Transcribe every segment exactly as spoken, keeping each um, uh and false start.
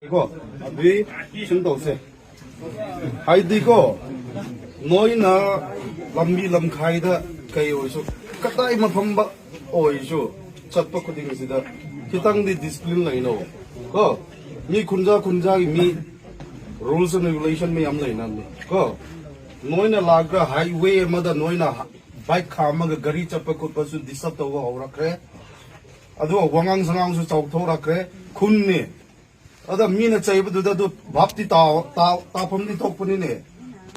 ꯀꯣ, ꯑꯗꯨꯏ ꯁꯨꯝ ꯇꯧꯁꯦ꯫ ꯍꯥꯏꯗꯤꯀꯣ, ꯅꯣꯏꯅ ꯂꯝꯕꯤ ꯂꯝꯈꯥꯏꯗ ꯀꯩ ꯑꯣꯏꯔꯁꯨ, ꯀꯗꯥꯏ ꯃꯐꯝꯗ ꯑꯣꯏꯔꯁꯨ, ꯆꯠꯄ ꯈꯨꯗꯤꯡꯁꯤꯗ ꯈꯤꯇꯪꯗꯤ discipline ꯂꯩꯅꯧ ꯀꯣ꯫ ꯃꯤ ꯈꯨꯟꯖꯥ ꯈꯨꯟꯖꯥꯒꯤ ꯃꯤ rules and regulation ꯃꯌꯥꯝ ꯂꯩꯅꯕꯅꯤ ꯀꯣ꯫ ꯅꯣꯏꯅ ꯂꯥꯛꯑꯒ highway ꯑꯃꯗ ꯅꯣꯏꯅ bike ꯈꯥꯝꯃꯒ ꯒꯥꯔꯤ ꯆꯠꯄ ꯈꯣꯠꯄꯁꯨ disturb ꯇꯧꯕ ꯍꯧꯔꯛꯈ꯭ꯔꯦ꯫ ꯑꯗꯨꯒ ꯋꯥꯉꯥꯡ ꯁꯉꯥꯡꯁꯨ ꯆꯥꯎꯊꯣꯔꯛꯈ꯭ꯔꯦ꯫ ꯈꯨꯟꯅꯤ꯫ ꯑꯗ ꯃꯤꯅ ꯆꯩꯕꯗꯨꯗ ꯑꯗꯨ ꯚꯥꯞꯇꯤ ꯇꯥꯎ-, ꯇꯥꯎ-, ꯇꯥꯐꯝꯗꯤ ꯊꯣꯛꯄꯅꯤꯅꯦ꯫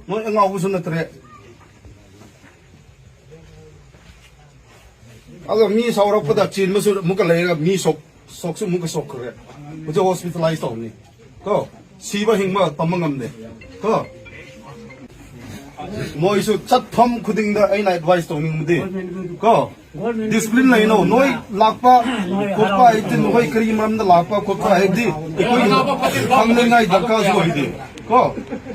ꯅꯣꯏ ꯑꯉꯥꯎꯕꯁꯨ ꯅꯠꯇ꯭ꯔꯦ꯫ ꯑꯗꯣ ꯃꯤ ꯁꯥꯎꯔꯛꯄꯗ ꯆꯦꯟꯕꯁꯨ ꯑꯃꯨꯛꯀ ꯂꯩꯔꯒ ꯃꯤ ꯁꯣꯛ-, ꯁꯣꯛꯁꯨ ꯑꯃꯨꯛꯀ ꯁꯣꯛꯈ꯭ꯔꯦ꯫ ꯍꯧꯖꯤꯛ hospitalize ꯇꯧꯅꯤ꯫ ꯀꯣ? ꯁꯤꯕ ꯍꯤꯡꯕ ꯇꯝꯕ ꯉꯝꯗꯦ꯫ ꯀꯣ? ꯃꯣꯏꯁꯨ ꯆꯠꯐꯝ ꯈꯨꯗꯤꯡꯗ ꯑꯩꯅ advice ꯇꯧꯅꯤꯡꯕꯗꯤ, ꯀꯣ? Discipline ꯂꯩꯅꯧ꯫ ꯅꯣꯏ ꯂꯥꯛꯄ ꯈꯣꯠꯄ ꯍꯥꯏꯕꯗꯤ ꯅꯈꯣꯏ ꯀꯔꯤ ꯃꯔꯝꯗ ꯂꯥꯛꯄ ꯈꯣꯠꯄ ꯍꯥꯏꯕꯗꯤ ꯑꯩꯈꯣꯏ ꯈꯪꯅꯤꯡꯉꯥꯏ ꯗꯔꯀꯥꯔꯁꯨ ꯑꯣꯏꯗꯦ꯫ ꯀꯣ?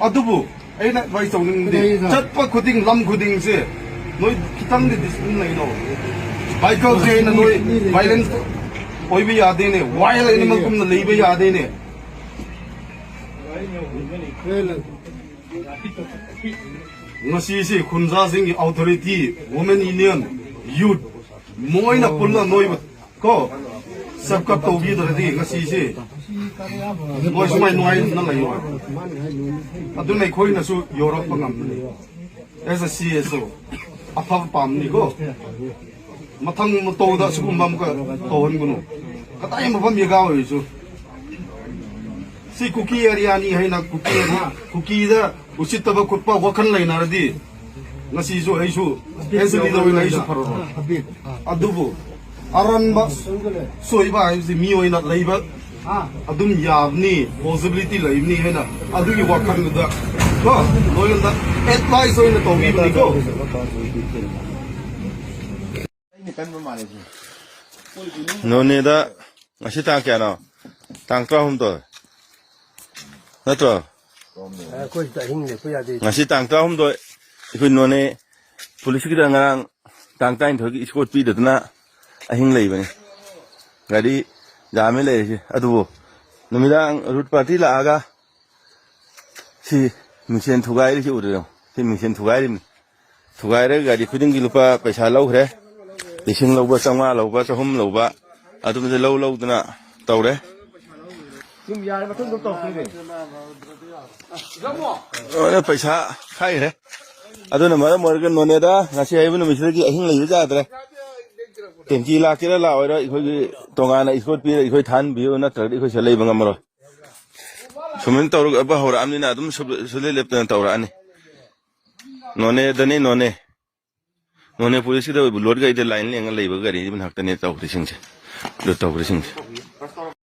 ꯑꯗꯨꯕꯨ ꯑꯩꯅ advice ꯇꯧꯅꯤꯡꯕꯗꯤ ꯆꯠꯄ ꯈꯨꯗꯤꯡ ꯂꯝ ꯈꯨꯗꯤꯡꯁꯦ ꯅꯣꯏ ꯈꯤꯇꯪꯗꯤ discipline ꯂꯩꯅꯧ꯫ Bikeꯔꯁꯦ ꯑꯩꯅ ꯅꯣꯏ violence ꯑꯣꯏꯕ ꯌꯥꯗꯦꯅꯦ꯫ Wild animalꯒꯨꯝꯅ ꯂꯩꯕ ꯌꯥꯗꯦꯅꯦ꯫ ꯉꯁꯤꯁꯤ ꯈꯨꯟꯖꯥꯁꯤꯡꯒꯤ authority, women union, youth ꯃꯣꯏꯅ ꯄꯨꯟꯅ ꯅꯣꯏꯕꯨ ꯀꯣ safeguard ꯇꯧꯕꯤꯗ꯭ꯔꯗꯤ ꯉꯁꯤꯁꯤ ꯃꯣꯏ ꯁꯨꯃꯥꯏ ꯅꯨꯡꯉꯥꯏꯅ ꯂꯩꯌꯣ꯫ ꯑꯗꯨꯅ ꯑꯩꯈꯣꯏꯅꯁꯨ ꯌꯧꯔꯛꯄ ꯉꯝꯕꯅꯤ꯫ As a C S O ꯑꯐꯕ ꯄꯥꯝꯅꯤꯀꯣ꯫ ꯃꯊꯪ ꯃꯇꯧꯗ ꯁꯤꯒꯨꯝꯕ ꯑꯃꯨꯛꯀ ꯇꯧꯍꯟꯒꯅꯨ꯫ ꯀꯗꯥꯏ ꯃꯐꯝ ꯌꯦꯒꯥ ꯑꯣꯏꯔꯁꯨ꯫ ꯁꯤ ꯀꯨꯀꯤ areaꯅꯤ ꯍꯥꯏꯅ ꯀꯨꯀꯤ area, ꯀꯨꯀꯤꯗ ꯎꯁꯤꯠꯇꯕ ꯈꯣꯠꯄ ꯋꯥꯈꯜ ꯂꯩꯅꯔꯗꯤ ꯉꯁꯤꯁꯨ ꯑꯩꯁꯨ as a leader ꯑꯣꯏꯅ ꯑꯩꯁꯨ ꯐꯔꯔꯣꯏ꯫ ꯑꯗꯨꯕꯨ ꯑꯔꯥꯟꯕ ꯁꯣꯏꯕ ꯍꯥꯏꯕꯁꯤ ꯃꯤ ꯑꯣꯏꯅ ꯂꯩꯕ ꯑꯗꯨꯝ ꯌꯥꯕꯅꯤ, possibility ꯂꯩꯕꯅꯤ ꯍꯥꯏꯅ ꯑꯗꯨꯒꯤ ꯋꯥꯈꯜꯗꯨꯗ ꯀꯣ ꯅꯣꯏꯉꯣꯟꯗ advice ꯑꯣꯏꯅ ꯇꯧꯕꯤꯕꯅꯤꯀꯣ꯫ ꯑꯩꯅ ꯀꯟꯕ ꯃꯥꯜꯂꯦ ꯁꯤ꯫ ꯅꯣꯅꯦꯗ ꯉꯁꯤ ꯇꯥꯡ ꯀꯌꯥꯅꯣ? ꯇꯥꯡ ꯇꯔꯥꯍꯨꯝꯗꯣꯏ ꯅꯠꯇ꯭ꯔꯣ? ꯑꯩꯈꯣꯏ ꯁꯤꯗ ꯑꯍꯤꯡ ꯂꯦꯛꯄ ꯌꯥꯗꯦ꯫ ꯉꯁꯤ ꯇꯥꯡ ꯇꯔꯥꯍꯨꯝꯗꯣꯏ ꯑꯩꯈꯣꯏ ꯅꯣꯅꯦ ꯄꯨꯂꯤꯁꯀꯤꯗ ꯉꯔꯥꯡ ꯇꯥꯡ ꯇꯔꯥꯅꯤꯊꯣꯏꯒꯤ escort ꯄꯤꯗꯗꯅ ꯑꯍꯤꯡ ꯂꯩꯕꯅꯤ꯫ ꯒꯥꯔꯤ ꯌꯥꯝꯃꯦ ꯂꯩꯔꯤꯁꯦ꯫ ꯑꯗꯨꯕꯨ ꯅꯨꯃꯤꯗꯥꯡ ꯔꯨꯠ ꯄꯥꯔꯇꯤ ꯂꯥꯛꯑꯒ ꯁꯤ ꯃꯤꯡꯁꯦꯟ ꯊꯨꯒꯥꯏꯔꯤꯁꯤ ꯎꯗ꯭ꯔꯣ? ꯁꯤ ꯃꯤꯡꯁꯦꯟ ꯊꯨꯒꯥꯏꯔꯤꯕꯅꯤ꯫ ꯊꯨꯒꯥꯏꯔꯒ ꯒꯥꯔꯤ ꯈꯨꯗꯤꯡꯒꯤ ꯂꯨꯄꯥ ꯄꯩꯁꯥ ꯂꯧꯈ꯭ꯔꯦ꯫ ꯂꯤꯁꯤꯡ ꯂꯧꯕ, ꯆꯥꯝꯃꯉꯥ ꯂꯧꯕ, ꯆꯍꯨꯝ ꯂꯧꯕ, ꯑꯗꯨꯝꯕꯁꯦ ꯂꯧ ꯂꯧꯗꯅ ꯇꯧꯔꯦ꯫ ꯌꯥꯔꯦ, ꯃꯊꯪꯗ ꯇꯧꯔꯛꯇꯣꯏꯅꯦ꯫ ꯂꯣꯏꯅ ꯄꯩꯁꯥ ꯈꯥꯏꯈ꯭ꯔꯦ꯫ ꯑꯗꯨꯅ ꯃꯔꯝ ꯑꯣꯏꯔꯒ ꯅꯣꯅꯦꯗ ꯉꯁꯤ ꯍꯥꯏꯕ ꯅꯨꯃꯤꯠꯁꯤꯗꯒꯤ ꯑꯍꯤꯡ ꯂꯩꯕ ꯌꯥꯗ꯭ꯔꯦ꯫ ꯇꯦꯡꯀꯤ ꯂꯥꯛꯀꯦꯔꯥ ꯂꯥꯛꯑꯣꯏꯔꯥ ꯑꯩꯈꯣꯏꯒꯤ ꯇꯣꯉꯥꯟꯅ ꯏꯁꯀꯣꯠ ꯄꯤꯔ ꯑꯩꯈꯣꯏ ꯊꯥꯍꯟꯕꯤꯌꯨ, ꯅꯠꯇ꯭ꯔꯒꯗꯤ ꯑꯩꯈꯣꯏ ꯁꯤꯗ ꯂꯩꯕ ꯉꯝꯃꯔꯣꯏ꯫ ꯁꯨꯃꯥꯏꯅ ꯇꯧꯔꯒ ꯍꯧꯔꯛꯑꯕꯅꯤꯅ ꯑꯗꯨꯝ ꯁꯨ-, ꯁꯨꯡꯂꯦꯞ ꯂꯦꯞꯇꯅ ꯇꯧꯔꯛꯑꯅꯤ꯫ ꯅꯣꯅꯦꯗꯅꯤ ꯅꯣꯅꯦ꯫ ꯅꯣꯅꯦ ꯄꯨꯂꯤꯁꯀꯤꯗ ꯑꯣꯏꯕ ꯂꯣꯠꯀ ꯑꯩꯗ ꯂꯥꯏꯟ ꯂꯦꯡꯉ ꯂꯩꯕ ꯒꯥꯔꯤ ꯃꯅꯥꯛꯇꯅꯦ ꯇꯧꯔꯤꯁꯤꯡꯁꯦ꯫ ꯑꯗꯨ ꯇꯧꯔꯤꯁꯤꯡꯁꯦ꯫